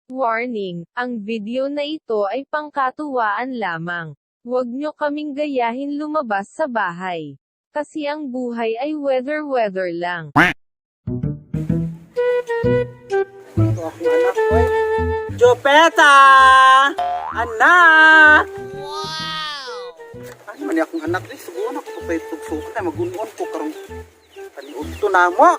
Warning, ang video na ito ay pangkatuwaan lamang. Huwag nyo kaming gayahin lumabas sa bahay. Kasi ang buhay ay weather-weather lang. Ito akong anak ko eh. Jopeta! Anak! Wow! Ano man akong anak eh? Suguan ako to pa'y tugsukan ay magunon ko karong paniud to na mo.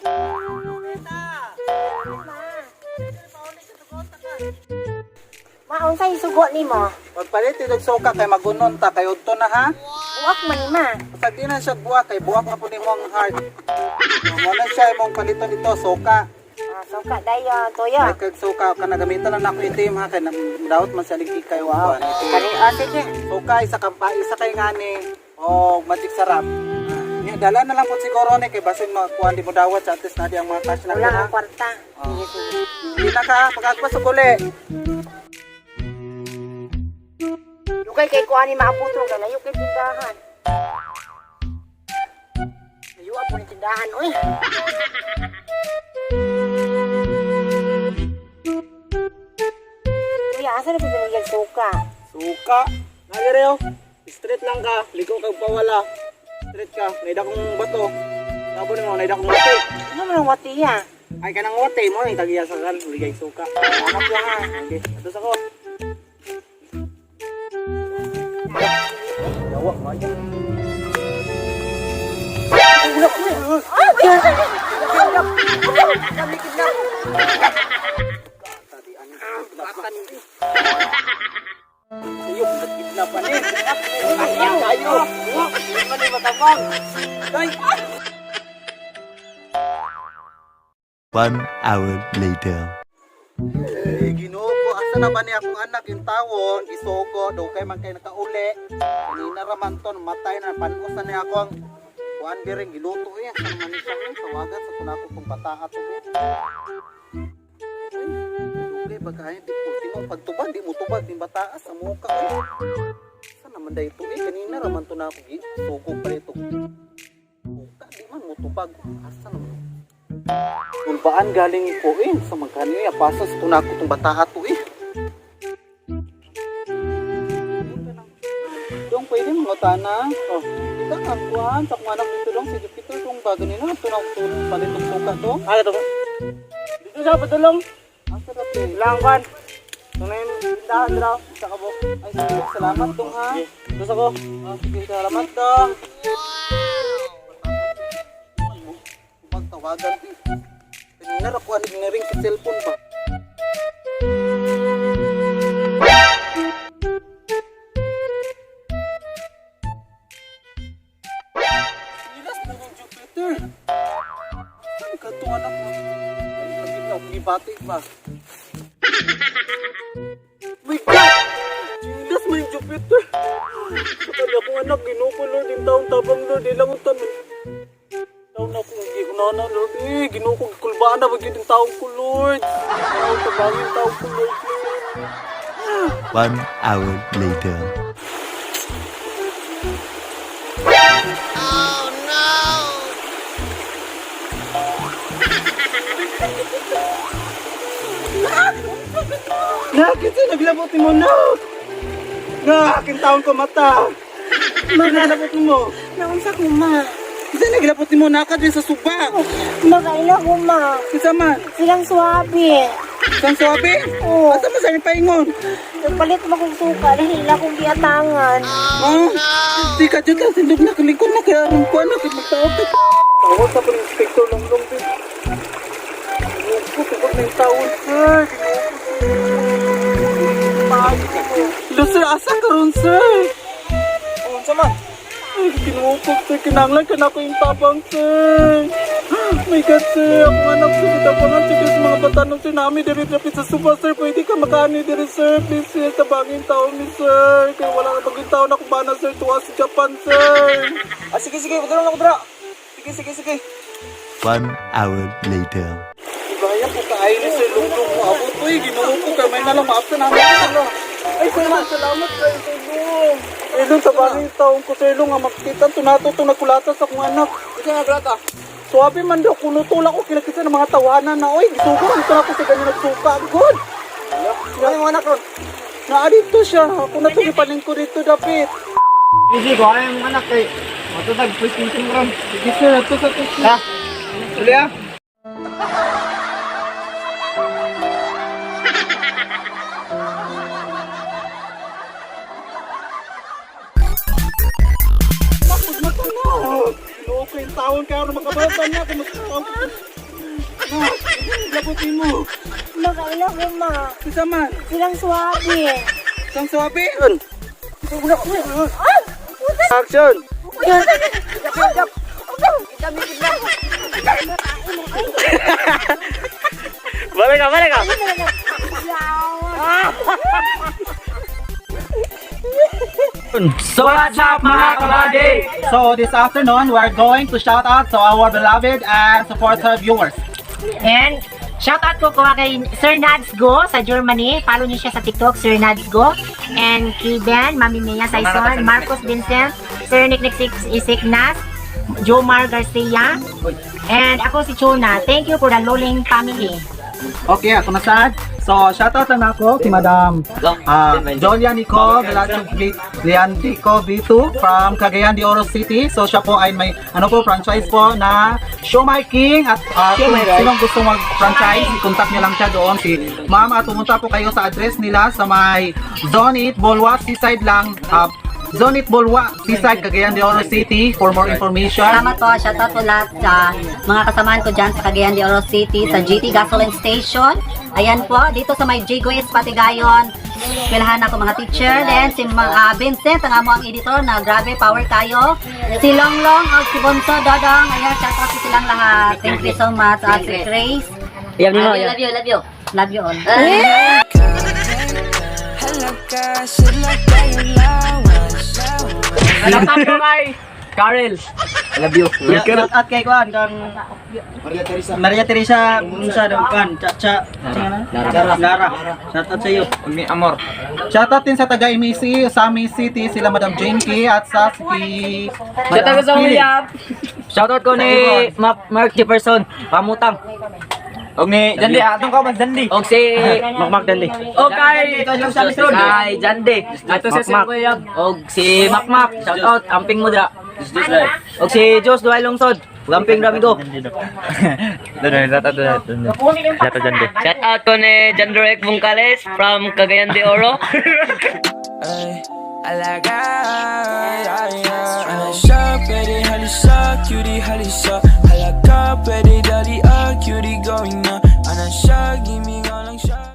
Ma, unsay sugo nimo? Pagpalit og suka kay magunon ta kay udto na ha. Buak man ni ma. Pag di na siya buak kay buak na po nimo ang heart. Mo na siya imong paliton ito suka. Ah, suka dayon toyo. Ay kag suka ka nagamitan lang nako itim ha kay daot man sa ligid kayo wow. Kani ah, sige. Suka isa ka pa isa kay ngani o magic sarap. Nya dala na lang po siguro ni kay basin makuha di mo dawat sa atis na di ang mga cash na Wala ha. ang kwarta. Sige, sige. Hindi na ka pagagpas og uli. Dugay kay kuha ni maaputro kay layo kay tindahan. Layo po ni tindahan oy. Kuya, asa na po binigyan suka? Suka. Nagareo. Straight lang ka, liko kag pawala. Straight ka, naida kong bato. Tabo nimo naida kong wate. Ano man ang wati ya? Ay kanang wate mo ni tagiya sa kan ligay suka. Anak ya ha. Okay, atos ako. Yawa kayo. Ayok, nagkidnap pa ni. Ayo. Ano matabang? Day. 1 hour later. Eh, Ginoo ko, asa na ba ni akong anak yung tawon, isugo, daw kay man kay nakauli. Kanina raman to, matay na, panusan niya ako ang kuan diring giluto eh. Asa naman siya eh, tawagan sa kunako kong bata ato eh. Ay, dugay ba kayo, di ultimo pagtubag, di mo tubag, di bataas, ang muka eh. Asa naman da ito eh, kanina raman to na ako, gisugo pa ito. Muka, di man mo tubag, asa naman. Kulbaan galing ko eh. Sa magkano eh. Apasa sa tunako tong bata ato eh. Dong, pwede mga tana. Oh, kita ang kuhan sa kung anak dito dong. Si Jupiter kung bago nila. Tunaw tulong palitong suka to. Ah, ito. Dito sa padulong. Ang sarap eh. Lang kan. Tunay tindahan raw sa kabok. Ay, sige, salamat dong ha. Sige. Gusto ko. Ah, sige, salamat dong. Wow! Magtawagan eh. Kanina ra kuhan ring sa cellphone ba? Ilas na ng Jupiter. Saan ka itong anak mo? Ay, gibati ba? My God! Ilas mo yung Jupiter. Sa kanya kong anak, ginoo ko, Lord, yung taong tabang, Lord, ilang ang tanong. Taon na akong gigunana, Lord. Eh, ginoo ko, kulbaan na, wag yun yung taong ko, Lord. Taong tabang yung taong ko, Lord. 1 hour later. Nakit sa naglabot ni mo, nak! Nak, yung taong ko mata! Naglabot ni mo! Naunsa ko ma. Kasi naglabot ni mo, naka din sa suba! Makaila ko ma. Kinsa man? Silang swabe. Isang swabe? Oo. Asa man sa aming paingon? Nagpalit mo kong suka dahil ila kong giatangan. Ah, di ka dyan lang, sindog na, kalingkod na, kaya aron ko, anak, magtawag ka. Tawag sa pa ng inspector Longlong din. Ginoo ko, tubag na yung tawon, sir. Ginoo ko. Hello, sir, asa ka ron, sir? Unsa man? Ay, ginoo ko, sir, kinanglan ka na ako yung tabang, sir. My God, sir, ako anak, sir, tabangan, sir, sa mga bata nung sir, nami, diri dapit sa suba, sir, pwede ka makaani diri, sir, please, sir, tabangin taon ni sir. Kaya wala ka bagong taon ako bana, sir, tuwa sa Japan, sir. Ah, sige sige, padulong ako dra. Sige sige sige. 1 hour later. Ibaya po kaayo ni Sir Lunglong mo abot. Uy, ginoo ko kamay na lang maapta namin. Ay, salamat, salamat kay Sir Long. Sir Long, sa bagay yung taong ko, Sir Long, nga makita, tunato to nagkulata sa kong anak. Unsa nga grata? Suwabe man daw, kuno tulak ko, kilakita ng mga tawanan na, oy, gisugo, ito na ako sa ganyan nagsuka. Good! Ano yung anak ron? Naa dito siya. Ako na ito ipalingko dito dapit. Sige, ko ay mong anak kay matutag please minsan ron. Sige sir, ato sa to. Ha? Suli ah. Ginoo ko yung taon kaya ako makabata niya kung magkakaon. Na, labutin mo. Makaila ko ma. Isa man. Silang swabe. Isang swabe. Action! Balik ka, balik ka. So what's up, mga kabady? So this afternoon, we're going to shout out to our beloved and supporter viewers. And shout out ko kay Sir Nads Go sa Germany. Follow niyo siya sa TikTok, Sir Nads Go. And kay Ben, Mami Mia Saison, Marcos Vincent, Sir Nick Nick Six Isiknas, Jomar Garcia, and ako si Chona. Thank you for the Loling family. Okay, ako na sad. So, shout out lang ako kay Madam Jolia Nicole Velasco Leandico V2 from Cagayan de Oro City. So, siya po ay may ano po, franchise po na Show My King at kung sinong gusto mag-franchise, i-contact niyo lang siya doon si Ma'am at pumunta po kayo sa address nila sa may Zone 8 Bolwa, Seaside lang, Zone 8 Bolwa, Seaside, Cagayan de Oro City for more information. Salamat po. Shoutout po lahat sa mga kasamahan ko dyan sa Cagayan de Oro City, sa GT Gasoline Station. Ayan po, dito sa may Jigoes, Patigayon. Eskwelahan ako mga teacher. Then si Vincent, ang amo ang editor na grabe, power kayo. Si Longlong, o si Bonso, Dodong. Ayan, shoutout po silang lahat. Thank you so much. At si Grace. Love you, love you, love you. Love you all. Shout out ko kay Karel. I love you. Shout out kay Kuan kang Maria Teresa. Maria Teresa unsa daw kan cha cha Lara. Lara. Shout out sa iyo. Mi amor. Shoutout din sa taga MAC, Sami City, sila Madam Jane K at sa si Shout out ko sa Philip. William. Shout out ko ni Mark Jefferson, pamutang. Og ni Jandi, atong ka man Jandi. Og si Makmak Dandi. Og kay kay Jandi. Ato sa si William. Og si Makmak, shout out amping mo dra. Og si Jos Duay Lungsod. Gamping rami ko. Shout out ko ni John Derek Bungkales from Cagayan de Oro. Ano siya, pwede halisa, cutie halisa. Halaka, pwede dali ah, cutie going na. Ano siya, gimme nga lang siya.